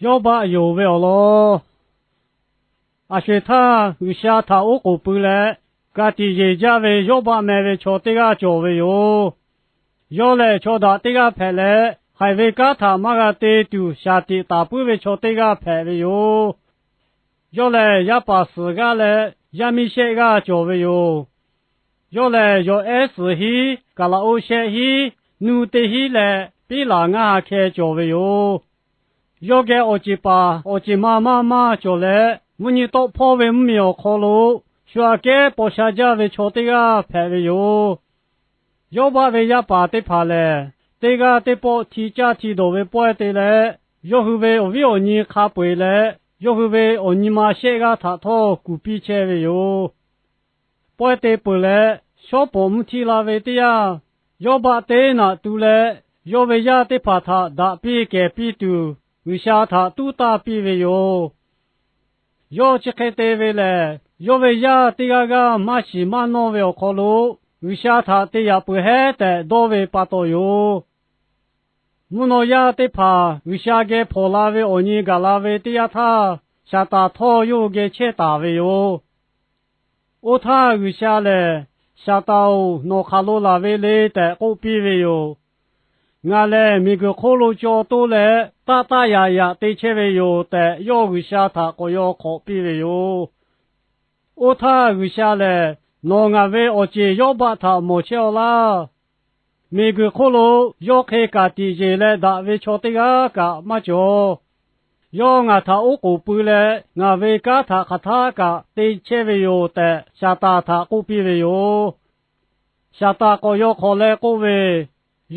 Yawˇbaˆ yonˍ ve awˬ lawn. A sho-eˬ htaˇ, G'uiˬsha htaꞈ oˉ k'oˍ pui leh, ka tiꞈ yeˬ jaˇ ve Yawˇbaˆ meh ve chaw teˇ g'aˇ cawˬ ve yoˬ. Yawˇ lehˬ, chaw daꞈ teˇ g'aˇ hpehꞈ leh, haiˬ ve kanˉ htaꞈ maˇ g'a te tuˬ shaˍ tiꞈ taˍ puiˉ ve chaw teˇ g'aˇ hpehꞈ ve yoˬ. Yawˇ lehˬ, yaˇ paˍ suhˍ g'aˇ leh yaˇ miˇ shehˆ g'aˇ cawˬ ve yoˬ. Yawˇ lehˬ, yawˬ ehˉ suhˍ hiˉ, kaˍlaˍoˆ shehˆ hiˉ, nuˇ teˇ hiˉ leh piˉlaˬ ngaˇ ha hkeh cawˬ ve yoˬ. Yawˇ geh awˬ ceˬ paˍ awˬ ceˬ ma maˇ maˇ cawˬ leh, mvuhˇ nyi tawˆ hpawˇ ve mvuhˇmiˬ awˬ hk'aw lo shu aꞈ kehˉ paw sha jaˇ ve chaw teˇ g'aˇ hpehꞈ ve yoˬ. Yawˇbaˆ ve yaˇ paˍ teˇ hpaˍ lehˬ, teˇ g'aˇ teˇ pawˆ hti caˇ hti dawˬ ve pawehˇ te leh, yawˇ hui ve awˬ viˉ awˬ nyi hk'a peu-eˬ leh, yawˇ hui ve awˬ nyi ma shehˆ g'aˇ htaꞈ htawˇ kuˬ piˇ chehˇ ve yoˬ. Pawehˇ te peuˬ leh, shawˉ pawˍ mvuhˇ htiˇ la ve teˇ yanˇ, Yawˇbaˆ teˇ naꞈ tu leh, yawˇ ve yaˇ teˇ hpaˍ htaꞈ daꞈ piˇ kehˬ piˇ tuˬ, G'uiˬsha htaꞈ tuˉ taˇ piˇ ve yoˬ. Yawˇ chi hk'e te ve lehˬ, yawˇ ve yaˇ teˇ g'aˇ g'aˇ maˇ shiˍ maˇ nawˇ ve awˬ hk'aw lo, G'uiˬsha htaꞈ te yaꞈ peuˬ heˉ tehꞈ dawˇ ve pa taw yoˬ. Mvuhˇ naw yaˇ teˇ hpaˍ G'uiˬsha geh hpawnˬ la ve awˬ nyi gaˬ la ve teˇ yanˇ htaˇ, Saˍtanˍ htawˇ yawˇ hui geh chehˇ taˍ ve yoˬ. Oˇ htaˇ G'uiˬsha lehˬ, Saˍtanˍ-oˬ, nawˬ hk'aˬ lo laˬ ve le tehꞈ k'oˆ piˇ ve yoˬ. Ngaˬ lehˬ miˬguiˬ hk'oˆ lo caw toˇ leh, taˆ taˆ yaꞈ yaꞈ te chehˇ ve yoˬ tehꞈ, yawˇ G'uiˬsha htaꞈ k'awꞈ yaw hk'awꞈ piˇ ve yoˬ. Oˇ htaˇ G'uiˬsha lehˬ, Nawˬ ngaˬ ve awˬ ceˬ Yawˇbaˆ htaꞈ mawˬ chehˇ-aw laˇ. Miˬguiˬ hk'oˆ lo yawˇ hk'e ka tiꞈ yeˬ leh daꞈ ve chaw teˇ g'aˇ kaꞈ maˇ cawˬ. Yawˇ ngaˬ htaꞈ oˉ k'oˍ pui leh, ngaˬ ve kanˉ htaꞈ hk'aˬ htaˆ kaꞈ te chehˇ ve yoˬ tehꞈ, Saˍtanˍ htaꞈ k'oˆ piˇ ve yoˬ. Saˍtanˍ k'awꞈ yaw hk'awꞈ leh k'oˆ ve,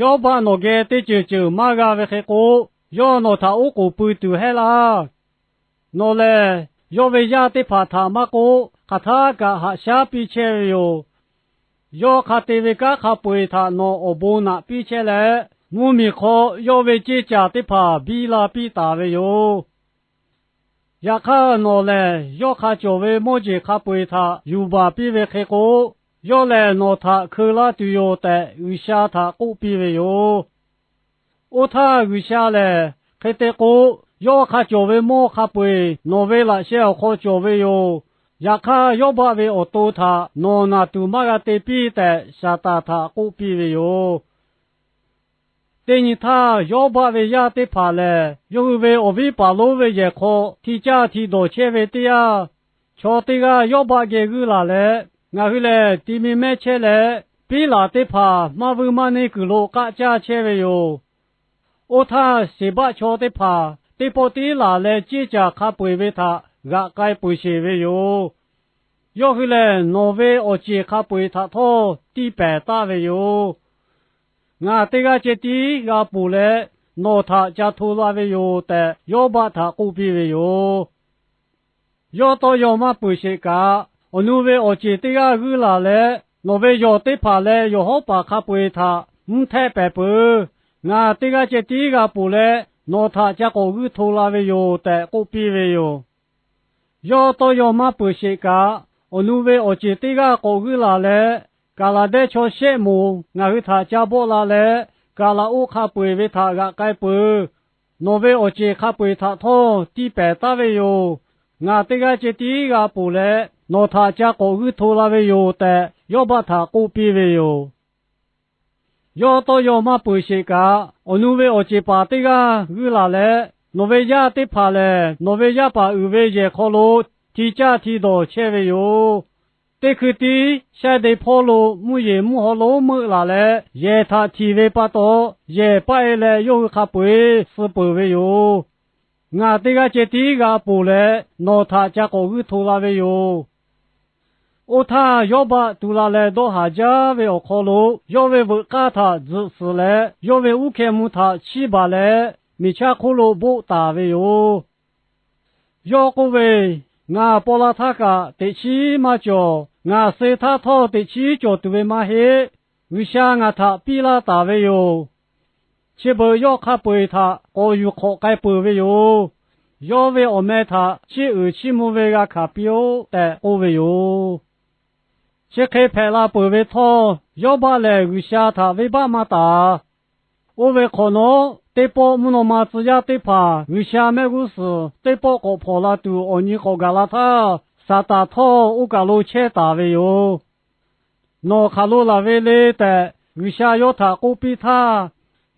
Yawˇbaˆ nawˬ geh teˇ ceuˬ ceuˬ maˇ g'a ve hk'e k'o, yawˇ nawˬ htaꞈ oˉ k'oˍ pui tuˬ heˆ laˇ. Nawˬ lehˬ, yawˇ ve yaˇ teˇ hpaˍ htaꞈ maˇ k'oˆ, hk'aˬ htaˆ kaꞈ haꞈ shaˉ piˇ chehˇ ve yoˬ. Yawˇ hk'a te ve kanˉ hk'a peu-eˬ htaꞈ nawˬ awˬ bon naꞈ piˇ chehˇ leh, mvuhˇmiˬ hk'aw yawˇ ve ceˇ caˬ teˇ hpaˍ biˇ la piˇ taˍ ve yoˬ. Yaꞈ hk'aˇ, nawˬ lehˬ yawˇ hk'a cawˬ ve mawˇ jeˬ hk'a peu-eˬ htaꞈ yuˬ baˬ piˇ ve hk'e k'o, yawˇ lehˬ nawˬ htaꞈ hkeu laˇ tuˬ yoˬ tehꞈ, G'uiˬsha htaꞈ k'oˆ piˇ ve yoˬ. Oˇ htaˇ G'uiˬsha lehˬ, Hk'e te k'o, yawˇ hk'a cawˬ ve mawˇ hk'a peu-eˬ nawˬ ve laꞈ sheh awˬ hk'aw cawˬ ve yoˬ. Yaꞈ hk'aˇ, Yawˇbaˆ ve awˬ to htaꞈ nawˬ naˬ tuˬ maˇ g'a te piˇ tehꞈ, Saˍtanˍ htaꞈ k'oˆ piˇ ve yoˬ. Teˇ nyi htaˇ, Yawˇbaˆ ve yaˇ teˇ hpaˍ lehˬ, yawˇ hui ve awˬ viˉ paˍ lonˉ ve yehˬ hk'aw hti caˇ hti dawˬ chehˇ ve teˇ yanˇ, chaw teˇ g'aˇ Yawˇbaˆ geh g'uiˇ laˬ leh, Ngaˬ hui lehˬ ti mi mehˇ chehˇ leh, piˉlaˬ teˇ hpaˍ maˇ vuiˇ maˇ neˇ kuiˬ lo k'aˆ caˇ chehˇ ve yoˬ. Oˇ htaˇ, Seˍbaˆ chaw teˇ hpaˍ teˇ pawˆ tiˉ laˬ leh, ceˇ caˬ hk'a peu-eˬ ve htaꞈ g'aꞈ k'ai peuˬ sheˬ ve yoˬ. Yawˇ hui lehˬ, nawˬ ve awˬ ceˬ hk'a peu-eˬ htaꞈ htawˇ tiˇ pehˍ taˍ ve yoˬ. Ngaˬ teˇ g'aˇ ceh tiˉ g'a ponˬ leh, nawˬ htaꞈ ca hto la ve yoˬ tehꞈ, Yawˇbaˆ htaꞈ k'oˆ piˇ ve yoˬ. Yawˇ tawˇ yaw maˇ peuˬ sheˍ kaꞈ, awˬ nu ve awˬ ceˬ teˇ g'aˇ g'uiˇ laˬ leh, Nawˬ ve yawˬ teˇ hpaˍ leh yawˬ hawˉ paˍ hk'a peu-eˬ htaꞈ mvuhˇ htehˆ pehˍ peuˬ. Ngaˬ teˇ g'aˇ ceh tiˉ g'a ponˬ leh, nawˬ htaꞈ ca k'awꞈ g'uiˇ hto la ve yoˬ tehꞈ k'oˆ piˇ ve yoˬ. Yawˇ tawˇ yaw maˇ peuˬ sheˍ kaꞈ, awˬ nu ve awˬ ceˬ teˇ g'aˇ k'awꞈ g'uiˇ laˬ leh, Kaˍlaˍdehˇ chaw shehˆ moˍ ngaˬ hui htaꞈ ca bawˆ la leh, Kaˍlaˍoˆ hk'a peu-eˬ ve htaꞈ g'aꞈ k'ai peuˬ. Nawˬ ve awˬ ceˬ hk'a peu-eˬ htaꞈ htawˇ tiˇ pehˍ taˍ ve yoˬ. Ngaˬ teˇ g'aˇ ceh tiˉ g'a ponˬ leh, nawˬ htaꞈ ca k'awꞈ g'uiˇ hto la ve yoˬ tehꞈ, Yawˇbaˆ htaꞈ k'oˆ piˇ ve yoˬ. Yawˇ tawˇ yaw maˇ peuˬ sheˍ kaꞈ, awˬ nu ve awˬ ceˬ paˍ teˇ g'aˇ g'uiˇ laˬ leh, Nawˬ ve yaˇ teˇ hpaˍ lehˬ, nawˬ ve yaˇ paˍ uiˍ ve yehˬ hk'aw lo hti caˇ hti dawˬ chehˇ ve yoˬ. Teˇ hkui tiˉ shaˉ de hpawˇ lo mvuhˇ yeˬ mvuhˇ haw lonˉ meuˆ laˬ leh, yehˬ htaꞈ htiˍ ve pa taw, yehˬ paˆ e leh yawˇ hui hk'a peu-eˬ suh peuˬ ve yoˬ. Ngaˬ teˇ g'aˇ ceh tiˉ g'a ponˬ leh, nawˬ htaꞈ ca k'awꞈ g'uiˇ hto la ve yoˬ. Oˇ htaˇ, Yawˇbaˆ tu la leh dawˇ haˍ jaˇ ve awˬ hk'aw lo, yawˇ ve veuꞈ k'aˇ htaꞈ tzuhꞈ suhˍ leh, yawˇ ve uˉ hkeh mvuh htaꞈ chiˇ baˬ leh, miˬ chaˇ hk'oˆ lo boˆ taˍ ve yoˬ. Yawˇ k'oˆ ve, Ngaˬ paw la htaˇ kaꞈ teꞈ chiˉ maˇ cawˬ. Ngaˬ suh htaˇ htawˇ teꞈ chiˉ cawˬ tuˬ ve maˇ heˆ. G'uiˬsha ngaˬ htaꞈ piˇ laˇ taˍ ve yoˬ. Chi beuꞈ yawˇ hk'a peu-eˬ htaꞈ k'awꞈ yuˬ hk'awꞈ k'ai peuˬ ve yoˬ. Yawˇ ve awˬ meh htaꞈ chiˇ uiˍ chiˇ mvuh ve g'a hkanˍ piˇ-oˆ tehꞈ k'oˆ ve yoˬ. Chi hk'e hpehꞈ la peuˬ ve htawˇ, Yawˇbaˆ lehˬ G'uiˬsha htaꞈ venˇbaˆ maˇ taˍ. Oˇ ve hk'awꞈ nawˉ, teˇ pawˆ mvuhˇ naw ma tcuh yaˇ teˇ hpaˍ G'uiˬsha mehˆ g'uˇ suhˍ teˇ pawˆ k'awꞈ hpawnˬ la tuˬ awˬ nyi k'awꞈ gaˬ la htaˇ, Saˍtanˍ htawˇ oˇ kaˬ lo chehˇ taˍ ve yoˬ. Nawˬ hk'aˬ lo laˬ ve le tehꞈ G'uiˬsha yawˇ htaꞈ k'oˆ piˇ htaˇ,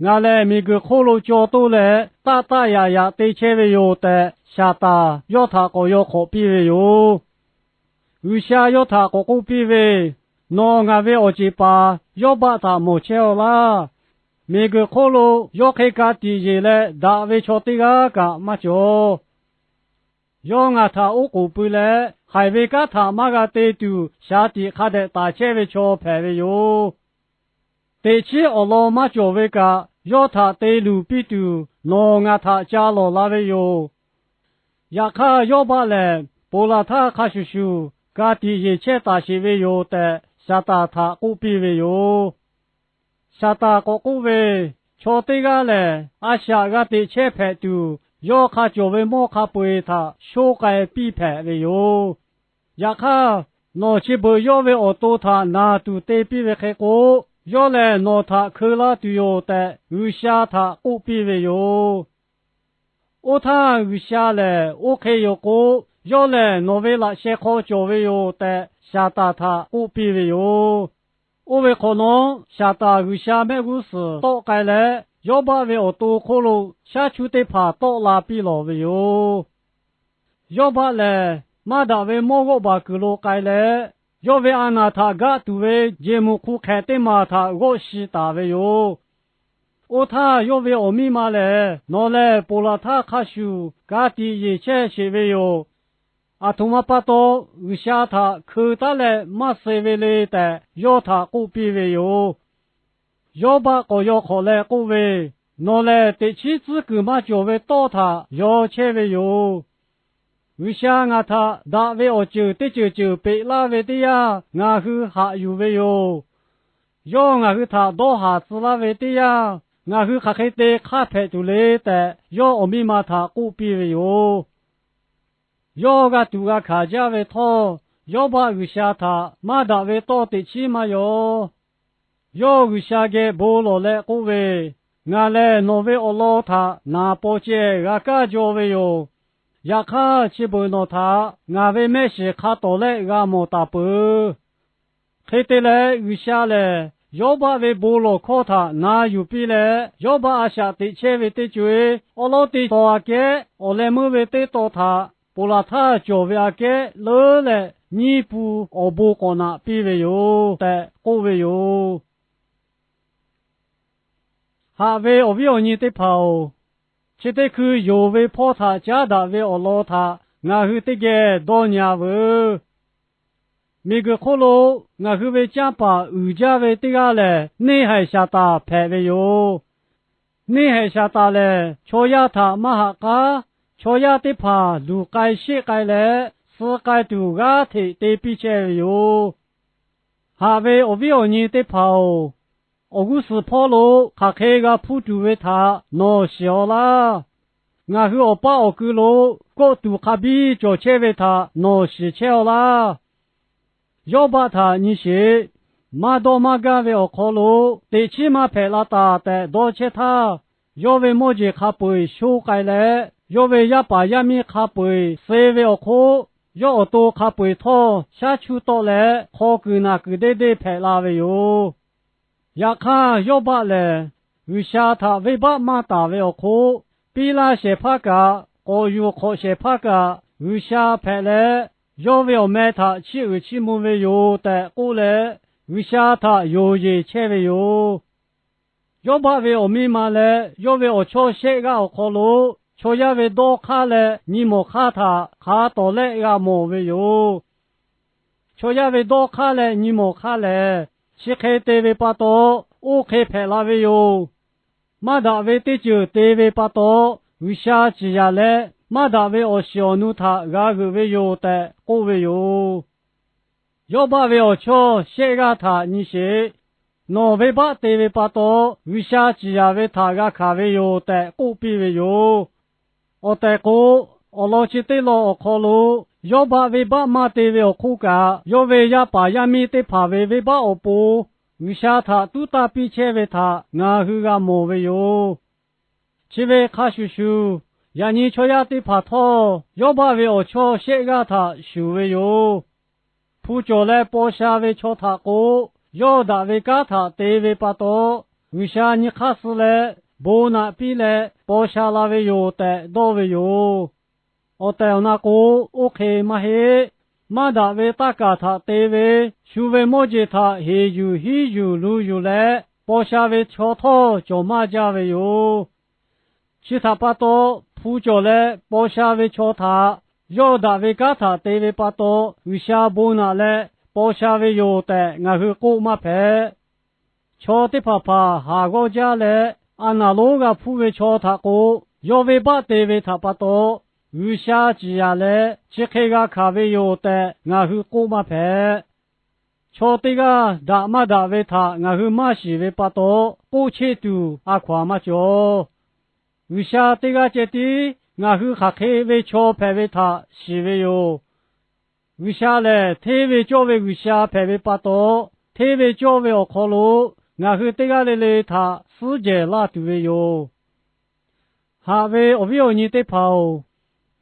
Ngaˬ lehˬ miˬguiˬ hk'oˆ lo caw toˇ leh taˆ taˆ yaꞈ yaꞈ te chehˇ ve yoˬ tehꞈ, Saˍtanˍ yawˇ htaꞈ k'awꞈ yaw hk'awꞈ piˇ ve yoˬ. G'uiˬsha yawˇ htaꞈ k'awꞈ k'oˆ piˇ ve, Nawˬ ngaˬ ve awˬ ceˬ paˍ Yawˇbaˆ htaꞈ mawˬ chehˇ-aw laˇ. Miˬguiˬ hk'oˆ lo yawˇ hk'e ka tiꞈ yeˬ leh daꞈ ve chaw teˇ g'aˇ kaꞈ maˇ cawˬ. Yawˇ ngaˬ htaꞈ oˉ k'oˍ pui leh, haiˬ ve kanˉ htaꞈ maˇ g'a te tuˬ shaˍ tiꞈ hk'a dehꞈ taˍ chehˇ ve chaw hpehꞈ ve yoˬ. Teꞈ chiˉ awˬ lawn maˇ cawˬ ve kaꞈ, yawˇ htaꞈ te luˬ piˇ tuˬ nawˬ ngaˬ htaꞈ ca lawˬ la ve yoˬ. Yaꞈ hk'aˇ, Yawˇbaˆ lehˬ ponˬ laˬ htaˇ hk'a shuˍ shuˍ ka tiꞈ yeˬ chehˇ taˍ sheˍ ve yoˬ tehꞈ, Saˍtanˍ htaꞈ k'oˆ piˇ ve yoˬ. Saˍtanˍ k'awꞈ k'oˆ ve, Chaw teˇ g'aˇ lehˬ, a shaꞈ g'a teꞈ chehˇ hpehꞈ tuˬ, yawˇ hk'a cawˬ ve mawˇ hk'a peu-eˬ htaꞈ shonˇ k'ai piˇ hpehꞈ ve yoˬ. Yaꞈ hk'aˇ, nawˬ chi beuꞈ yawˇ ve awˬ to htaꞈ naˬ tuˬ te piˇ ve hk'e k'o, yawˇ lehˬ nawˬ htaꞈ hkeu laˇ tuˬ yoˬ tehꞈ, G'uiˬsha htaꞈ k'oˆ piˇ ve yoˬ. Oˇ htaˇ, G'uiˬsha lehˬ oˇ hk'e yoˬ k'o, yawˇ lehˬ nawˬ ve laꞈ sheh hk'aw cawˬ ve yoˬ tehꞈ, Saˍtanˍ htaꞈ k'oˆ piˇ ve yoˬ. Oˇ ve hk'awꞈ nawˉ, Saˍtanˍ G'uiˬsha mehˆ g'uˇ suhˍ tawˆ k'ai leh, Yawˇbaˆ ve awˬ to hk'oˆ lo shaˉ chuˇ teˇ hpaˍ tawˆ la piˇ lawˬ ve yoˬ. Yawˇbaˆ lehˬ, maˇ daꞈ ve mawˇ g'awˆ baˬ kuiˬ lo k'ai leh, yawˇ ve a naˬ htaꞈ gaˆ tuˬ ve jeˬ muꞈ hk'u hk'ehꞈ teˇ maˬ htaꞈ g'awˆ shi taˍ ve yoˬ. Oˇ htaˇ, yawˇ ve awˬ miˇ ma lehˬ, Nawˬ lehˬ ponˬ laˬ htaˇ hk'a shuˍ ka tiꞈ yeˬ chehˇ sheˍ ve yoˬ. Aˬ htoꞈ ma pa taw G'uiˬsha htaꞈ hkeu taˉ leh maˇ suh ve le tehꞈ, yawˇ htaꞈ k'oˆ piˇ ve yoˬ. Yawˇbaˆ k'awꞈ yaw hk'awꞈ leh k'oˆ ve, Nawˬ lehˬ teꞈ chiˉ tcuhˉ kuiˬ maˇ cawˬ ve tawˇ htaꞈ yaw chehˇ ve yoˬ. G'uiˬsha ngaˬ htaꞈ daꞈ ve awˬ ceuˬ teˇ ceuˬ ceuˬ peꞈ laˇ ve teˇ yanˇ, ngaˬ hui haꞈ yuˬ ve yoˬ. Yawˇ ngaˬ hui htaꞈ dawˇ haˍ tcuh laˇ ve teˇ yanˇ, ngaˬ hui hk'aˬ hk'e te hk'aˇ hpehꞈ tuˬ le tehꞈ, yawˇ awˬ miˇ ma htaꞈ k'oˆ piˇ ve yoˬ. Yawˇ g'a tuꞈ g'a hkanˍ jaˇ ve htawˇ, Yawˇbaˆ G'uiˬsha htaꞈ maˇ daꞈ ve tawˇ teꞈ chiˉ maˇ yaw. Yawˇ G'uiˬsha geh bon lawˬ leh k'oˆ ve, Ngaˬ lehˬ nawˬ ve awˬ lawn htaꞈ naˍ paw ceh g'a kaˇ jaw ve yoˬ. Yaꞈ hk'aˇ, chi beuꞈ nawˬ htaꞈ ngaˬ ve mehˆ shiˍ hk'a tawˍ lehˆ g'a mawˬ taˍ peuˬ. Hk'e te leh, G'uiˬsha lehˬ Yawˇbaˆ ve bon lawˬ hkawˇ htaꞈ na yuˬ piˇ leh, Yawˇbaˆ a shaꞈ teꞈ chehˇ ve teˇ co-e awˉ lawˉ teˇ taw aꞈ kehˉ awˬ leh meuˇ ve teˇ taw htaꞈ ponˬ laˬ htaˇ cawˬ ve aꞈ kehˉ leuˉ leh, nyiˇ pun awˬ bon k'awꞈ naꞈ piˇ ve yoˬ tehꞈ k'oˆ ve yoˬ. Haꞈ ve awˬ viˉ awˬ nyi teˇ hpaˍ-oˬ, chi teˇ hkui yonˍ ve hpawˇ htaꞈ caˉ daꞈ ve awˬ lawn htaꞈ ngaˬ hui teˇ geh dawˇ nyi-a veuˬ. Miˬguiˬ hk'oˆ lo ngaˬ hui ve canˇ paˍ uiˍ jaˇ ve teˇ g'aˇ lehˬ, neˇhaiˬ Saˍtanˍ hpehꞈ ve yoˬ. Neˇhaiˬ Saˍtanˍ lehˬ, chaw yaˇ htaꞈ maˇ haꞈ k'aˉ. Chaw yaˇ teˇ hpaˍ luˬ k'ai sheˆ k'ai leh, suh k'ai tuˬ g'aˇ hteꞈ te piˇ chehˇ ve yoˬ. Haꞈ ve awˬ viˉ awˬ nyi teˇ hpaˍ-oˬ, awˬ g'uˇ suhˍ hpawˇ lo hk'aˬ hk'e g'a hpuˇ tuˬ ve htaꞈ nawˬ shiˍ-aw laˇ. Ngaˬ hui awˬ paˇ awˬ kui lo kawˆ tuˬ hk'a biˇ cawˬ chehˇ ve htaꞈ nawˬ shiˍ chehˇ-aw laˇ. Yawˇbaˆ htaꞈ nyi sheˍ. Maˇ dawˇ maˇ gaˇ ve awˬ hk'aw lo teꞈ chiˉ maˇ hpehꞈ la taˬ tehꞈ dawˇ chehˇ htaˇ, yawˇ ve mawˇ jeˬ hk'a peu-eˬ sho k'ai leh, yawˇ ve yaˇ paˍ yaˇ miˇ hk'a peu-eˬ suh ve awˬ hk'oˆ, yawˇ awˬ to hk'a peu-eˬ htawˇ shaˉ chuˇ tawˆ leh hk'aw kuiˬ naˬ kuiˬ deˇ deˇ hpehꞈ la ve yoˬ. Yaꞈ hk'aˇ, Yawˇbaˆ lehˬ G'uiˬsha htaꞈ venˇbaˆ maˇ taˍ ve awˬ hk'oˆ, piˇ laˇ shehˍ hpaˇ kaꞈ k'awꞈ yuˬ hk'awꞈ shehˍ hpaˇ kaꞈ G'uiˬsha hpehꞈ leh, yawˇ ve awˬ meh htaꞈ chiˇ uiˍ chiˇ mvuh ve yoˬ tehꞈ k'oˆ leh, G'uiˬsha htaꞈ yonˍ yeˬ chehˇ ve yoˬ. Yawˇbaˆ ve awˬ miˇ ma leh yawˇ ve awˬ chawˇ shehˆ g'aˇ awˬ hk'aw lo, chaw yaˇ ve dawˇ hk'aˇ leh nyi mawˬ hk'aˇ htaꞈ hk'a tawˍ lehˆ g'a mawˬ ve yoˬ. Chaw yaˇ ve dawˇ hk'aˇ leh nyi mawˬ hk'aˇ lehˬ, chi hk'e te ve pa taw, oˇ hk'e hpehꞈ la ve yoˬ. Maˇ daꞈ ve teˇ ceuˬ te ve pa taw, G'uiˬsha ciˍ yanˍ leh, maˇ daꞈ ve awˬ shiˍ awˬ nu htaꞈ g'a g'euꞈ ve yoˬ tehꞈ k'oˆ ve yoˬ. Yawˇbaˆ ve awˬ chawˇ shehˆ g'aˇ htaꞈ nyi sheˍ. Nawˬ venˇbaˆ te ve pa taw, G'uiˬsha ciˍ yanˍ ve htaꞈ g'a hkanˍ ve yoˬ tehꞈ k'oˆ piˇ ve yoˬ. Awˬ tehˬ k'o, awˬ lawn chi teˇ lawn awˬ hk'aw lo, Yawˇbaˆ venˇbaˆ maˇ te ve awˬ hk'oˆ kaꞈ, yawˇ ve yaˇ paˍ yaˇ miˇ teˇ hpaˍ ve venˇbaˆ awˬ pon G'uiˬsha htaꞈ tuˉ taˇ piˇ chehˇ ve htaꞈ ngaˬ hui g'a mawˬ ve yoˬ. Chi ve hk'a shuˍ shuˍ, yaꞈ nyi chaw yaˇ teˇ hpaˍ htawˇ, Yawˇbaˆ ve awˬ chawˇ shehˆ g'aˇ htaꞈ shuˍ ve yoˬ. Hpu cawˬ leh paw sha ve chaw htaꞈ k'o, yawˇ daꞈ ve kanˉ htaꞈ te ve pa taw, G'uiˬsha nyi hk'aˇ suh leh bon naꞈ piˇ leh paw sha la ve yoˬ tehꞈ dawˇ ve yoˬ. Awˬ tehˬ awˬ na k'o, oˇ hk'e maˇ heˆ. Maˇ daꞈ ve tanˇ kaˬ htaꞈ te ve, shu ve mawˇ jeˬ htaꞈ heˍ yuˬ hiˉ yuˬ lu yuˬ leh paw sha ve chaw htawˇ cawˬ maˇ jaˇ ve yoˬ. Chi htaꞈ pa taw, hpu cawˬ leh paw sha ve chaw htaꞈ yawˇ daꞈ ve kanˉ htaꞈ te ve pa taw, G'uiˬsha bon naꞈ leh paw sha ve yoˬ tehꞈ ngaˬ hui k'oˆ maˇ hpehꞈ. Chaw teˇ hpaˍ hpaˍ haˍ g'awˇ jaˇ leh, a naˍ lonˉ g'a hpuˇ ve chaw htaꞈ k'o, yawˇ venˇbaˆ te ve htaꞈ pa taw, G'uiˬsha ciˍ yanˍ leh chi hk'e g'a hkanˍ ve yoˬ tehꞈ ngaˬ hui k'oˆ maˇ hpehꞈ. Chaw teˇ g'aˇ daꞈ maˇ daꞈ ve htaꞈ ngaˬ hui maˇ shiˍ ve pa taw, k'oˆ cheˆ tuˬ a hkaw-anˬ maˇ cawˬ. G'uiˬsha teˇ g'aˇ ceh tiˉ ngaˬ hui hk'aˬ hk'e ve chaw hpehꞈ ve htaꞈ shiˍ ve yoˬ. G'uiˬsha lehˬ, hteˇ ve cawˇ ve G'uiˬsha hpehꞈ ve pa taw, hteˇ ve cawˇ ve awˬ hk'aw lo ngaˬ hui teˇ g'aˇ le le htaꞈ suhˉ jehˬ laˇ tuˬ ve yoˬ. Haꞈ ve awˬ viˉ awˬ nyi teˇ hpaˍ-oˬ,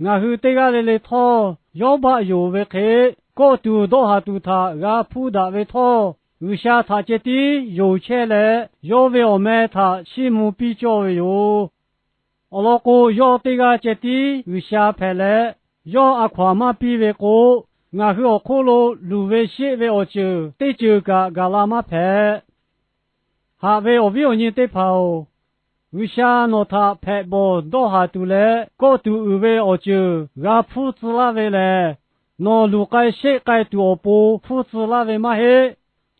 ngaˬ hui teˇ g'aˇ le le htawˇ, Yawˇbaˆ yonˍ ve hk'e, kawˆ tuˬ dawˇ haˍ tuˬ htaꞈ g'a hpuˇ daꞈ ve htawˇ, G'uiˬsha htaꞈ ceh tiˉ yonˍ chehˇ leh, yawˇ ve awˬ meh htaꞈ chiˇ mvuh piˇ cawˇ ve yoˬ. Awˬ lawn k'o, yawˇ teˇ g'aˇ ceh tiˉ G'uiˬsha hpehꞈ leh, yawˇ a hkaw-anˬ maˇ piˇ ve k'o, ngaˬ hui awˬ hk'oˆ lo luˬ ve sheˆ ve awˬ ceuˬ teˇ ceuˬ kaꞈ gaˬ la maˇ hpehꞈ. Haꞈ ve awˬ viˉ awˬ nyi teˇ hpaˍ-oˬ, G'uiˬsha nawˬ htaꞈ hpehꞈ bawˬ dawˇ haˍ tuˬ leh kawˆ tuˬ uiˍ ve awˬ ceuˬ g'a hpuˇ tcuh laˇ ve lehˬ, nawˬ luˬ k'ai sheˆ k'ai tuˬ awˬ pon hpuˇ tcuh laˇ ve maˇ heˆ.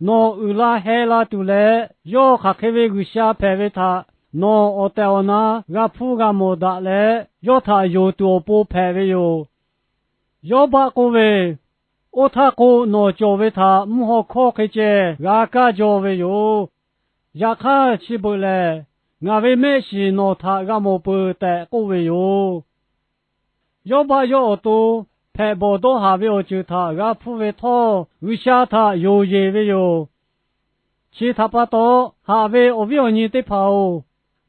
Nawˬ uiˍ la heh la tuˬ leh, yawˇ hk'aˬ hk'e ve G'uiˬsha hpehꞈ ve htaꞈ nawˬ awˬ tehˬ awˬ na g'a hpuˇ g'a mawˬ daꞈ leh, yawˇ htaꞈ yonˍ tuˬ awˬ pon hpehꞈ ve yoˬ. Yawˇbaˆ k'oˆ ve, Oˇ htaˇ k'o, nawˬ cawˬ ve htaꞈ mvuhˇ haw hkawˇ hk'e ceh g'a kaˇ jaw ve yoˬ. Yaꞈ hk'aˇ, chi beuꞈ lehˬ ngaˬ ve mehˆ shiˍ nawˬ htaꞈ g'a mawˬ peuˬ tehꞈ k'oˆ ve yoˬ. Yawˇbaˆ yawˇ awˬ to hpehꞈ bawˬ dawˇ haˍ ve awˬ ceuˬ htaꞈ g'a hpuˇ ve htawˇ, G'uiˬsha htaꞈ yonˍ yeˬ ve yoˬ. Chi htaꞈ pa taw, haꞈ ve awˬ viˉ awˬ nyi teˇ hpaˍ-oˬ,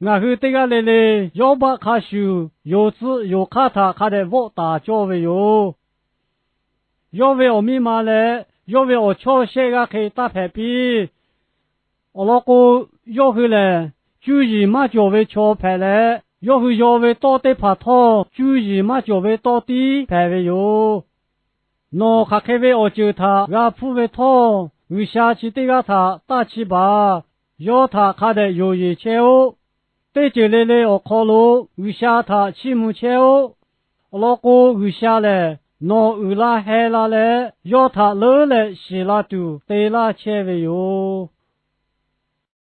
ngaˬ hui teˇ g'aˇ le le Yawˇbaˆ hk'a shuˍ yonˍ tcuhˆ yonˍ hk'aˇ htaꞈ hk'a dehꞈ vawˆ taˍ cawˇ ve yoˬ. Yawˇ ve awˬ miˇ ma leh yawˇ ve awˬ chawˇ shehˆ g'aˇ hk'e taˇ hpehꞈ piˇ. Awˬ lawn k'o, yawˇ hui lehˬ cuˇ yiˍ maˇ cawˬ ve chaw hpehꞈ leh, yawˇ hui yaw ve tawˇ teˇ hpaˍ htawˇ cuˇ yiˍ maˇ cawˬ ve tawˇ tiˉ hpehꞈ ve yoˬ. Nawˬ hk'aˬ hk'e ve awˬ ceuˬ htaꞈ g'a hpuˇ ve htawˇ, G'uiˬsha chi teˇ g'aˇ htaꞈ taˇ chiˇ baˬ. Yawˇ htaꞈ hk'a dehꞈ yonˍ yeˬ chehˇ-oˆ. Teˇ ceuˬ le le awˬ hk'aw lo G'uiˬsha htaꞈ chiˇ mvuh chehˇ-oˆ. Awˬ lawn k'o, G'uiˬsha lehˬ nawˬ uiˍ la heh la leh, yawˇ htaꞈ leuˉ leh shiˍ la tuˬ te laˇ chehˇ ve yoˬ.